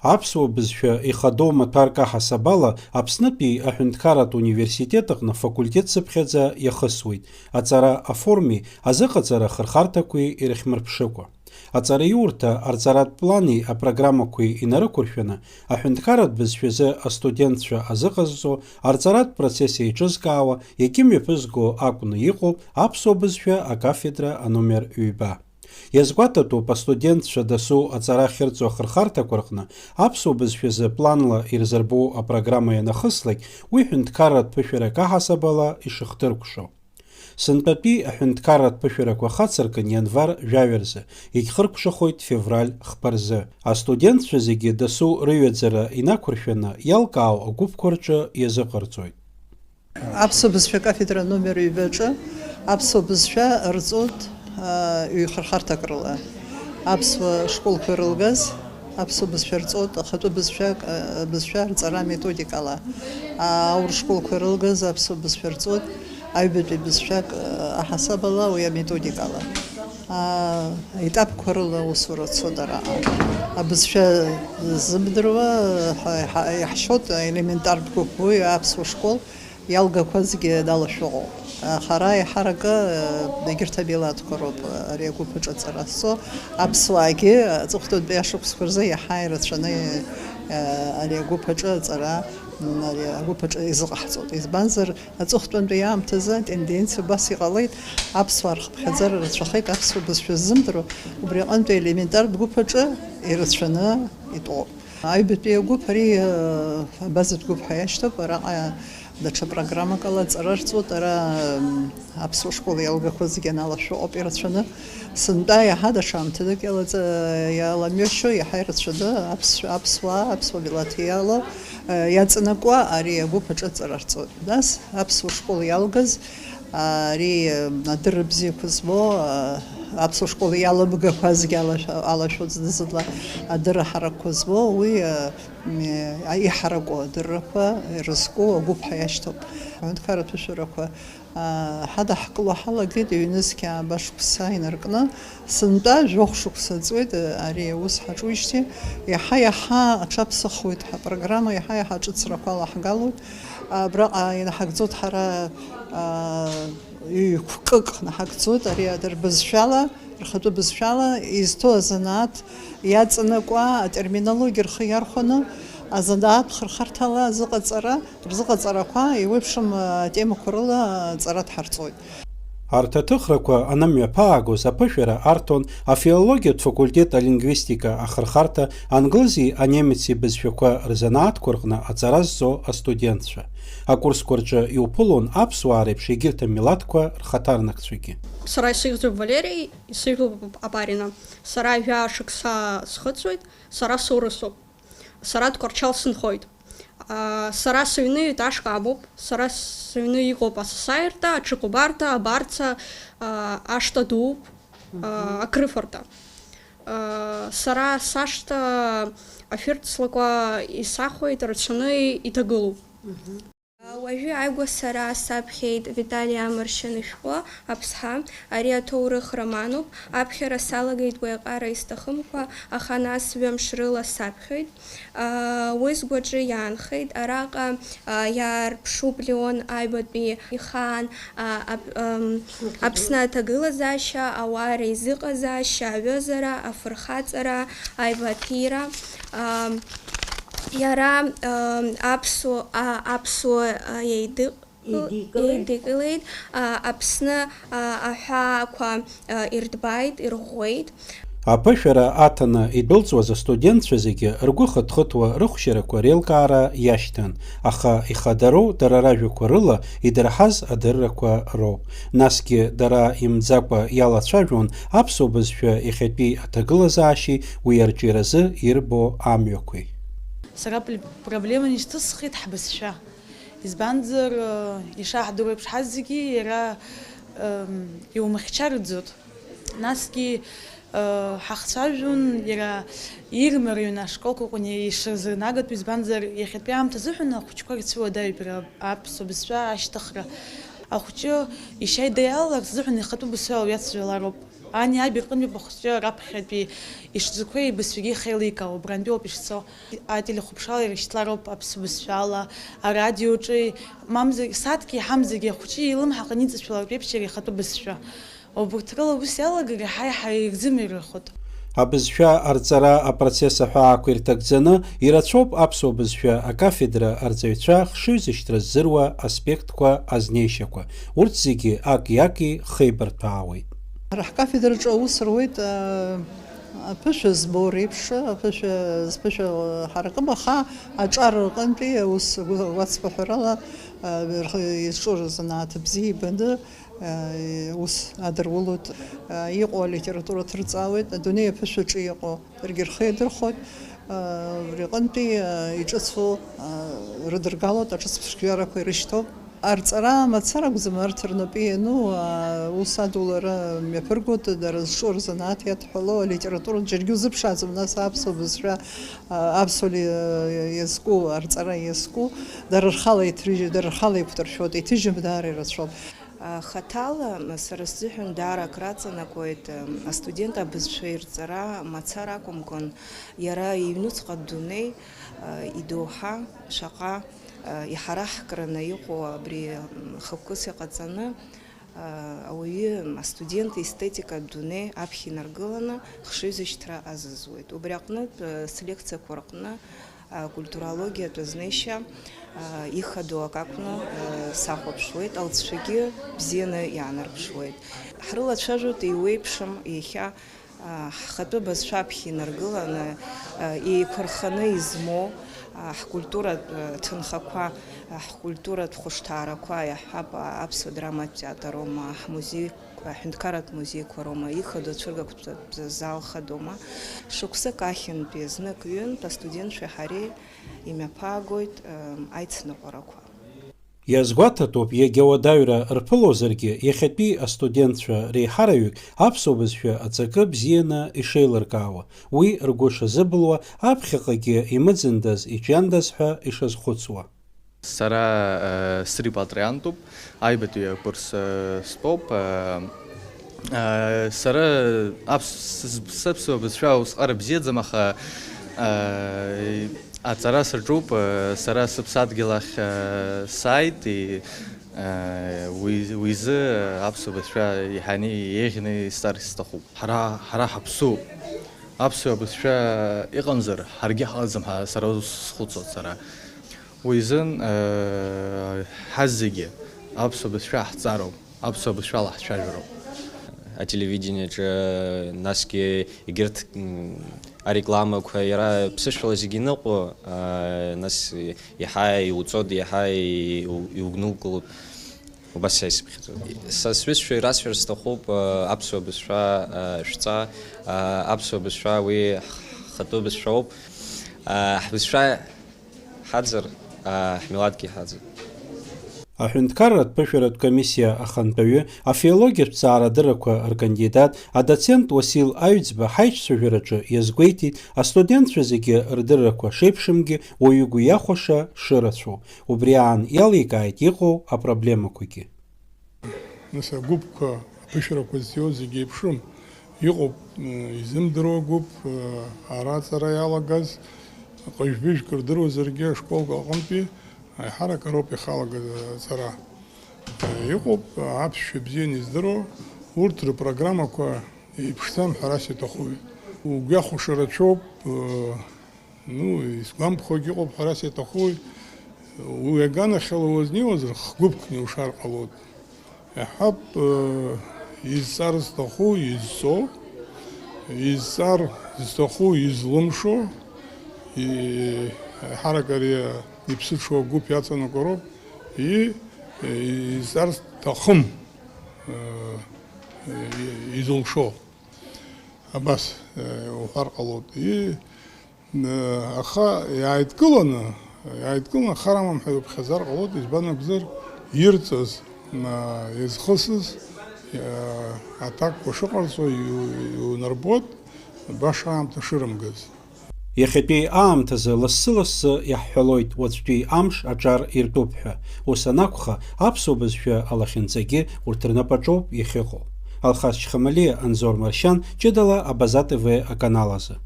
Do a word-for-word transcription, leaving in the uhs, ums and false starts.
Аԥсуа бызшәа ихадоу маҭәарк аҳасабала, Аԥснытәи аҳәынҭқарратә университет аҟны факультет цыԥхьаӡа иахысуеит, аҵара аформеи азыҟаҵара ахырхарҭақәеи ирыхьмырԥшыкәа. Аҵараиурҭа арҵаратә плани апрограммақәеи инарықәыршәаны, аҳәынҭқарратә бызшәазы астудентцәа азыҟазҵо арҵаратә процесс еиҿызкаауа, иагьымҩаԥызго акәны иҟоуп аԥсуа бызшәа акафедра аномер ҩба. Иазгәаҭатәуп, астудентцәа дасу аҵара ахьырҵо ахырхарҭақәа рҟны аԥсуа бызшәазы планла ирзырбо апрограмма ианахыслак, уи ҳәынҭқарратә ԥышәарак аҳасабала ишыхдыркәшо. Сынтәатәи аҳәынҭқарратә ԥышәарақәа хацыркын ианвар жәаҩа рзы, иагьхыркәшахоит февраль хԥа рзы. Астудентцәа зегьы дасу рыҩаӡара инақәыршәаны иалкаау агәыԥқәа рҿы иазыҟарҵоит. Аԥсуа бызшәа акафедра номер ҩбаҿы аԥсуа бызшәа рҵоит, аа, ҩхырхарҭак рыла. Аԥсуа школқәа ирылгаз аԥсуа бызшәа рҵоит ахатәы бызшәак, аа, бызшәа рҵара аметодикала. Аурыс школқәа ирылгаз аԥсуа бызшәа рҵоит аҩбатәи бызшәак, аа, аҳасабала уи аметодикала. Аа, етапқәа рыла аусура цоит араҟа. Абызшәа ззымдыруа ҳа-, ҳа-, иаҳшьоит елементартә гәыԥ, уи аԥсуа школ иалгақәа зегьы далашәыҟоуп. Аха ара еиҳаракы, егьырҭ амилаҭқәа роуп ари агәыԥ аҿы аҵара зҵо. Аԥсуаагьы аҵыхәтәантәи ашықәсқәа рзы иаҳа ирацәаны, ари агәыԥ аҿы аҵара, ари агәыԥ аҿы изыҟаҳҵоит. Избанзар, аҵыхәтәантәи аамҭазы атенденциа убас иҟалеит, аԥсуаа рхыԥхьаӡара рацәахеит аԥсуа бызшәа ззымдыруа, убри аҟынтәи аелементартә гәыԥ аҿы ирацәаны итәоуп. Аҩбатәи агәыԥ ари, э, абазатә гәыԥ ҳәа иашьҭоуп, араҟа даҽа программак ала аҵара рҵоит, ара, м, аԥсуа школ иалгақәа зегьы аналашәо ауп ирацәаны. Сынтәа иаҳа даҽа аамҭа дук иалаҵ-, иаламҩашьо, иаҳа ирацәаны аԥс-, аԥсуаа, аԥсуа милаҭ иалоу, э, иаҵанакуа ари агәыԥ аҿы аҵара рҵоит. Нас аԥсуа школ иалгаз, ари, э, адырра бзиақәа змоу, э, аԥсуа школ иалымгақәа зегьы алашәа-, алашәо зны-зынла адырра ҳаракқәа змоу, уи, э, м, э, иҳараку адыррақәа ирызку агәыԥ ҳәа иашьҭоуп. Аҳәынҭқарратә ԥышәарақәа, аа, ҳадаҳкыло ҳалагеит ҩнызқь ааба шықәса инаркны. Сынтәа жәохә шықәса ҵуеит, ари аус ҳаҿуижьҭеи. Иаҳа-иаҳа аҽаԥсахуеит ҳапрограмма, иаҳа-иаҳа аҿыцрақәа алаҳгалоит. Абраҟа инаҳагӡоит ҳара, аа, ҩ-қәкык наҳагӡоит, ари адыр бызшәала, рхатәы бызшәала изҭо азанааҭ иаҵанакуа атерминологиа рхы иархәаны, азанааҭ хырхарҭала азыҟаҵара, рзыҟаҵарақәа еиуеиԥшым атемақәа рыла аҵара дҳарҵоит. Арҭ аҭыхрақәа анымҩаԥаагоз аԥышәара арҭон афилологиатә факультет алингвистика ахырхарҭа, англызи анемеци бызшәақәа рзанааҭқәа рҟны аҵара зҵо астудентцәа. Акурсқәа рҿы иуԥылон аԥсуаа реиԥш егьырҭ амилаҭқәа рхаҭарнакцәагьы. Сара исыхьӡуп Валери, исыжәлоуп Апарина. Сара жәаа шықәса схыҵуеит, сара соурысуп. Сара Тҟәарчал сынхоит. Аа, сара сыҩны ҩ-етажк амоуп, сара сыҩны иҟоуп асасааирҭа, аҽыкәабарҭа, абарца, аа, ашҭа дууп, аа, акрыфарҭа. Аа, сара сашҭа ашәырҵлақәа исахоит, рацәаны иҭагылоуп. Уажәы ааигәа сара саԥхьеит Витали Амаршьан ишәҟәы Аԥсҳа, ари аҭоурых романуп. Аԥхьара салагеит уи аҟара исҭахымкәа, аха нас ҩымш рыла саԥхьоит. Уи сгәаҿы иаанхеит. Араҟа иаарԥшуп Леон Аҩбатәи ихаан, Аԥсны аҭагылазаашьа, ауаа реизыҟазаашьа, аҩызара, афырхаҵара, аиваҭира. Иара аԥсуа, аԥсуа еидык- еидикылеит, еидикылеит, Аԥсны аҳәаақәа ирҭбааит, ирӷәӷәеит. Аԥышәара аҭаны идәылҵуаз астудентцәа зегьы ргәы хыҭхыҭуа рыхәшьарақәа реилкаара иашьҭан, аха ихадароу дара ражәақәа рыла идырҳаз адыррақәа роуп. Насгьы дара имӡакәа иалацәажәон аԥсуа бызшәа иахьатәи аҭагылазаашьеи уи арҿиаразы ирбо амҩақәеи. Сара пл-, проблеманы ишьҭысхит ҳбызшәа. Избанзар, э, ишаҳдыруа еиԥш, ҳазегьы иара, эм, иумыхьчараӡоит. Насгьы, э, ҳахцәажәон иара ирмарианы ашколқәа рҟны ишырзырнагатәу, избанзар, иахьатәи аамҭа азыҳәан ахәыҷқәа рцәыуадаҩуп иара аԥсуа бызшәа ашьҭыхра. Ахәыҷы ишьа идаиалаларц азыҳәан ихатәы бызшәала уиацәажәалароуп. Ани аби рҟынтәи бахәсҭа раԥхьатәи ишьӡқәеи ибызшәагьы ихеиликаауа, убрантәи ауп ишцо. Ателехәаԥшрала ирышьҭлароуп аԥсуа бызшәала, арадиоҿы, мамзаргьы, сааҭк еиҳамзаргьы ахәыҷы илымҳа ҟаниҵашәалартә еиԥш иара ихатәы бызшәа. Убырҭ рыла аус иалагар, еиҳа-еиҳа ирзымҩырахоит. Абызшәа арҵара апроцесс аҳәаақәа ирҭагӡаны, ирацәоуп аԥсуа бызшәа акафедра арҵаҩцәа хшыҩзышьҭра ззыруа аспектқәа азнеишьақәа. Урҭ зегьы аки-аки хеибарҭәаауеит. Ҳара ҳкафедраҿы аус руеит, а, аԥышәа збо реиԥш, аԥышәа, зԥышәа ҳаракым, аха аҿар рҟынтәи аус гәацԥыҳәарала, а, рхы изҿу рзанааҭ бзиа ибаны, ус адырулоит, иҟоу алитература ҭырҵаауеит, адунеи аԥышәаҿы иҟоу даргьы рхы иадырхәоит, убри аҟынтәи иҿыцу рыдыргалоит, аҿыц ԥшшәарақәа ирышьҭоуп. Арҵара мацара акәӡам, арҭ рнапы иану, ус адулара мҩаԥыргоит, дара зҿу рзанааҭ иадҳәалоу алитература џьаргьы узыԥшааӡом, нас аԥсуа бызшәа, аԥсуа ли-, иазку, арҵара иазку, дара рхала иҭрыжь-, дара рхала иқәдыршәоит, иҭыжьым даара ирацәоуп. Хаҭала сара сзыҳәан даара акраҵанакуеит астудент абызшәа ирҵара мацара акәымкәан, иара иҩнуҵҟа адунеи идоуҳа шаҟа иҳараҳкраны иҟоу абри хықәкыс иҟаҵаны, ауаҩы, астудент естетикатә дунеи аԥхьа инаргыланы хшыҩзышьҭра азызуеит. Убри аҟнытә, слекциақәа рҟны, акультурологиатә азнеишьа, ихадоу акы акәны, сахәаԥшуеит, алҵшәагьы бзианы иаанарԥшуеит. Ҳрылацәажәоит еиуеиԥшым иахьа, ҳхатәы бызшәа аԥхьа инаргыланы, еиқәырханы измоу, ҳкультуратә ҭынхақәа, ҳкультуратә хәышҭаарақәа, иаҳҳәап, аԥсуа драматә театр аума, ҳмузеи, аҳәынҭқарратә музеиқәа роума, ихадоу ацәыргақәҵатә зал хадоума, шықәсык ахьынтәи знык-ҩынтә астудентцәеи ҳареи имҩаԥаагоит, ыы, аицныҟәарақәа. Иазгәаҭатәуп, иагьа уадаҩра рԥылозаргьы, иахьатәи астудентцәа реиҳараҩык аԥсуа бызшәа аҵакы бзианы ишеилыркаауа, уи ргәы шазыбылуа, аԥхьаҟагьы имыӡындаз, иҿиандаз ҳәа ишазхәыцуа. Сара, э, срепатриантуп, аҩбатәи акурс, э, стәоуп, э, э, сара аԥс-, сыз-, сыԥсуа бызшәа усҟар бзиаӡам, аха, э, аҵара саҿуп, э, сара сыԥсадгьыл ахь, э, сааит, и, э, уи, уи изы аԥсуа бызшәа еиҳаны еиӷьны исҵар сҭахуп. Ҳара, ҳара ҳаԥсуп. Аԥсуа бызшәа ыҟамзар, ҳаргьы ҳаҟаӡам ҳәа сара схәыцуан сара. Уи изын, э, ҳазегьы аԥсуа бызшәа ҳҵароуп, аԥсуа бызшәала ҳцәажәароуп. Ателевидениеҿы, насгьы егьырҭ, м, арекламақәа иара ԥсышәала зегьы иныҟәо, а, нас иаҳа иуҵоит, иаҳа иу-, иугәнылкылоит. Убас сара исыԥхьаӡоит. Са сҩызцәа ирасҳәар сҭахуп, а, аԥсуа бызшәа, а, шәҵа, а, аԥсуа бызшәа уи ҳхатәы бызшәоуп. А, ҳбызшәа ҳаӡыр, аа, ҳмилаҭгьы ҳаӡыр. Аҳәынҭқарратә ԥышәаратә комиссиа ахантәаҩы, афилологиатә ҭҵаарадыррақәа ркандидат, адоцент Уасил Аҩӡба ҳаиҿцәажәараҿы иазгәеиҭеит, астудентцәа зегьы рдыррақәа шеиԥшымгьы, уаҩы игәы иахәаша шырацәоу. Убри аан иаликааит иҟоу апроблемақәагьы. Нас агәыԥқәа, аԥышәарақәа зҭиуа зегьы еиԥшым. Иҟоуп, э, изымдыруа гәыԥ, э, ара аҵара иалагаз, ҟыжә-быжәк рдыруазаргьы ашколқәа аҟынтәи аиҳарак ароуп ихалагаз аҵара. Э, иҟоуп, э, аԥсшәа бзианы издыруа, урҭ рыпрограммақәа еиԥшӡам ҳәарас иаҭахуи. Угәахәаша рацәоуп, э, Ну, исгәамԥхогь ыҟоуп ҳәарас иаҭахуи, уи аганахьала уазнеиуазар, х-гәыԥкны иушар ҟалоит. Иаҳҳәап, э, изҵар зҭаху, изҵо, изҵар зҭаху, излымшо, и-, ҳарак ари иԥсыҽуа гәыԥ иаҵанакуа роуп, и-, изҵар зҭахым, э, и-, изылшо. Абас, э, уҳәар ҟалоит. И-, Аха иааидкыланы, иааидкыланы ахара амам ҳәа иуԥхьаӡар ҟалоит, избан акәзар, ирҵаз, а, иазхысыз, а, аҭакқәа шыҟарҵо иу-, иунарбоит, баша аамҭа шырымгаз. Иахьатәи аамҭазы лассы-лассы иаҳҳәалоит, уаҵәтәи амш аҿар иртәуп ҳәа. Ус анакәха, аԥсуа бызшәа алахьынҵагьы урҭ рнапаҿоуп иахьыҟоу. Алхас Чхамалиа, Анзор Маршьан, ҷыдала Абаза Т В аканал азы.